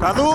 တၢ်သူ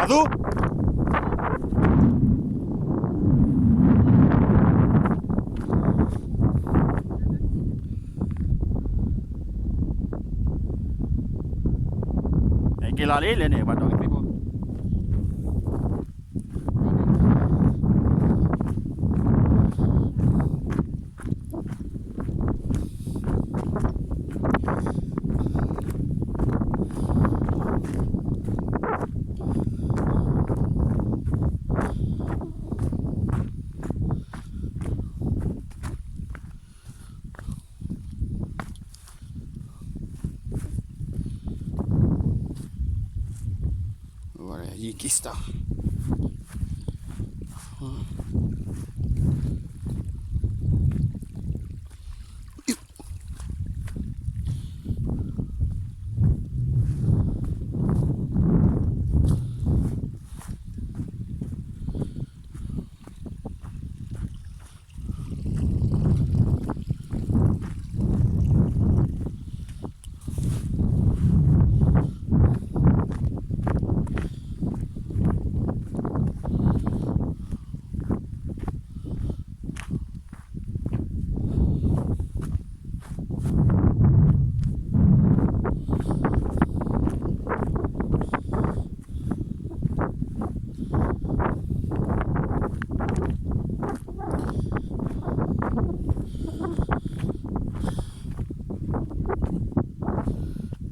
အသူ က့ၤလီၤလံလဲၣ်န့ၣ် ပှၤဒီးကသ့ၣ်ဖိ က့ၤစတၢ်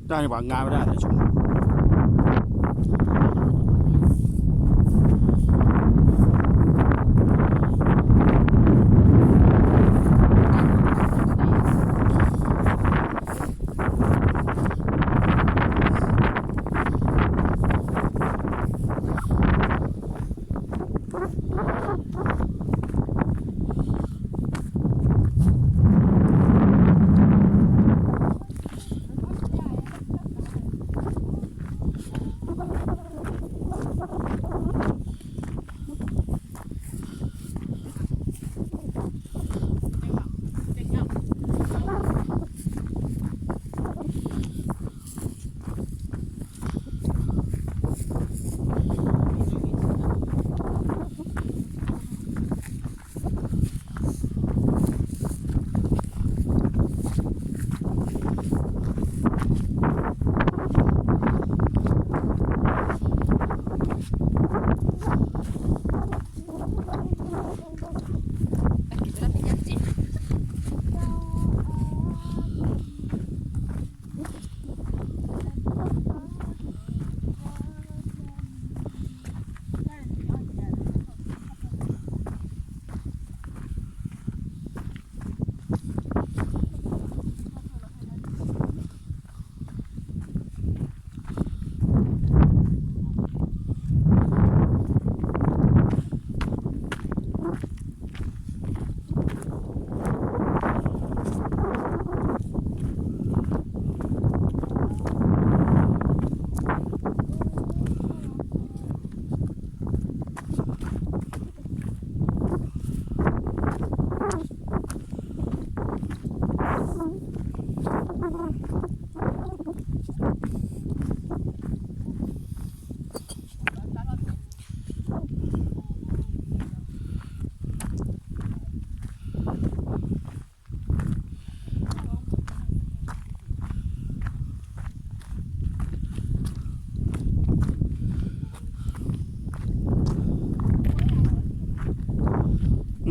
တၢ်န့ၣ်ပှၤငါဝဲဒၣ်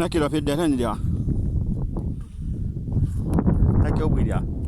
နက့ၤလီၤဖဲဒဲးထီၣ်န့ၣ်ဒံးဧါ, နက့ၤအိၣ်ဘှံးဒံးဧါ.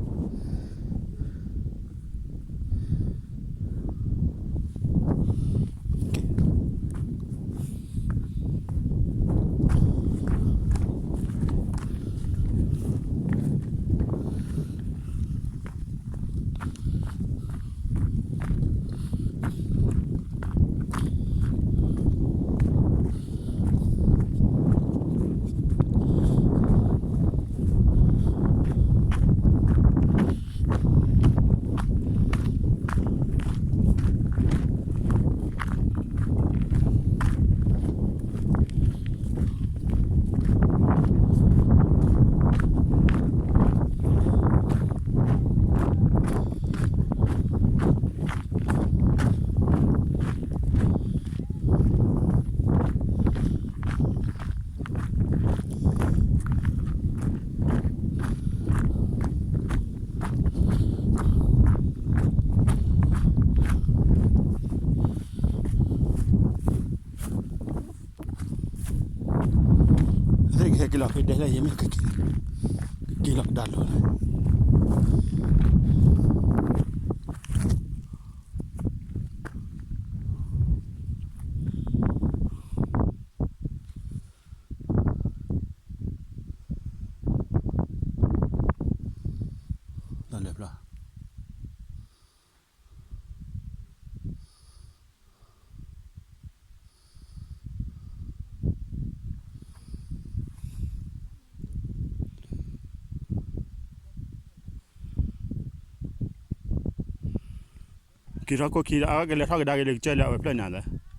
ကဟဲက့ၤလီၤဖဲဒဲးလၢယမ့ၢ်ကက့ၤ, ကက့ၤလီၤတၢ်လီၢ်လၢ တၢ်လဲၤဖျါ တၢ်လဲၤဖျါ က့ၤထီၣ်ခိၣ်ခံဒီး အဝဲကလဲၤထီၣ်ကဒါက့ၤလၢကစၢၢ်လၢအဝဲဖျၢၣ်ညါသၢ ပှ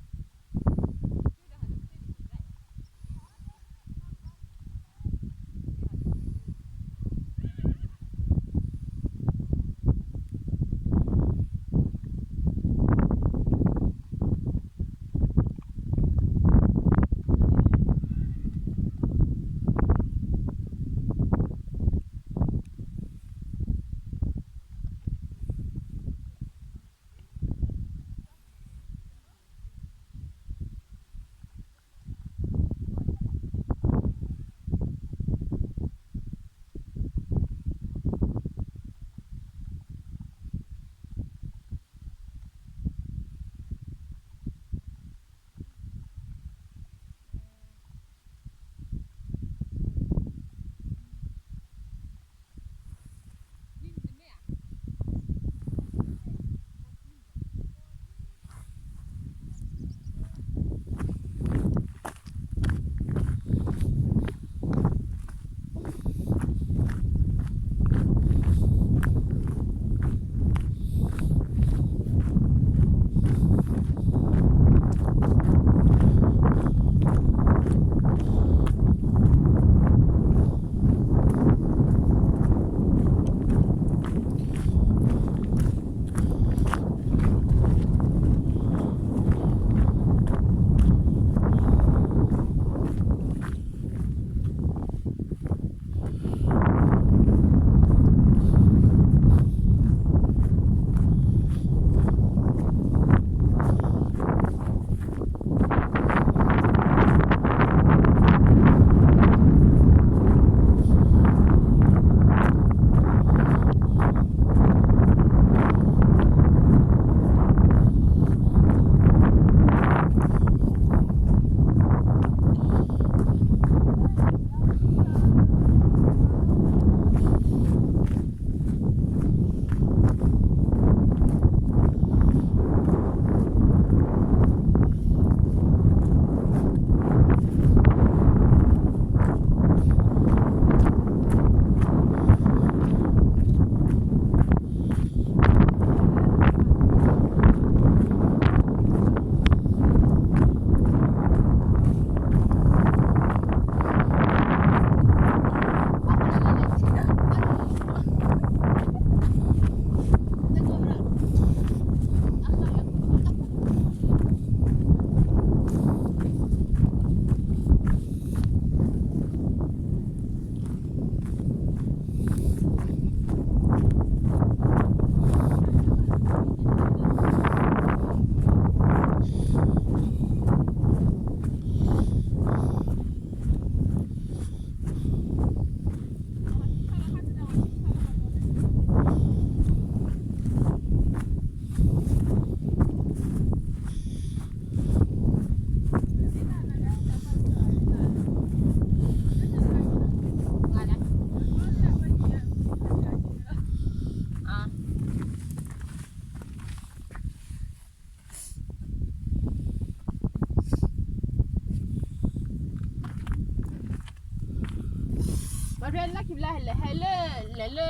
ၤဖဲလၢခံဘျီလဲၤ ဟဲလၢ လဲၤလၢ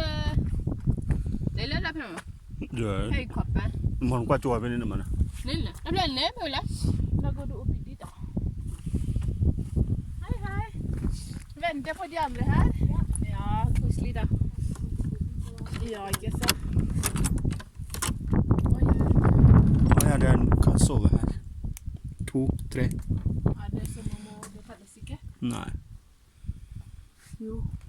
လဲၤလၢတၢ်ဖဲမး ဟဲခီပၤ မ့ၢ်နကွၢ်ကၠိဝဲဖဲန့ၣ်မးနီၤ န့ၣ်လၢ တၢ်ဖဲလဲၤဖဲလဲၣ် နကဒုးအိၣ်ပံၤဒံးတၢ် Hi, hi. Ben, tepuk dia, Bre, ha? Ya, aku seli dah. Ya, biasa. Oh ya, dan kasut, ha? Two, three. Ada semua mau dekat di sini. Nah. Yo.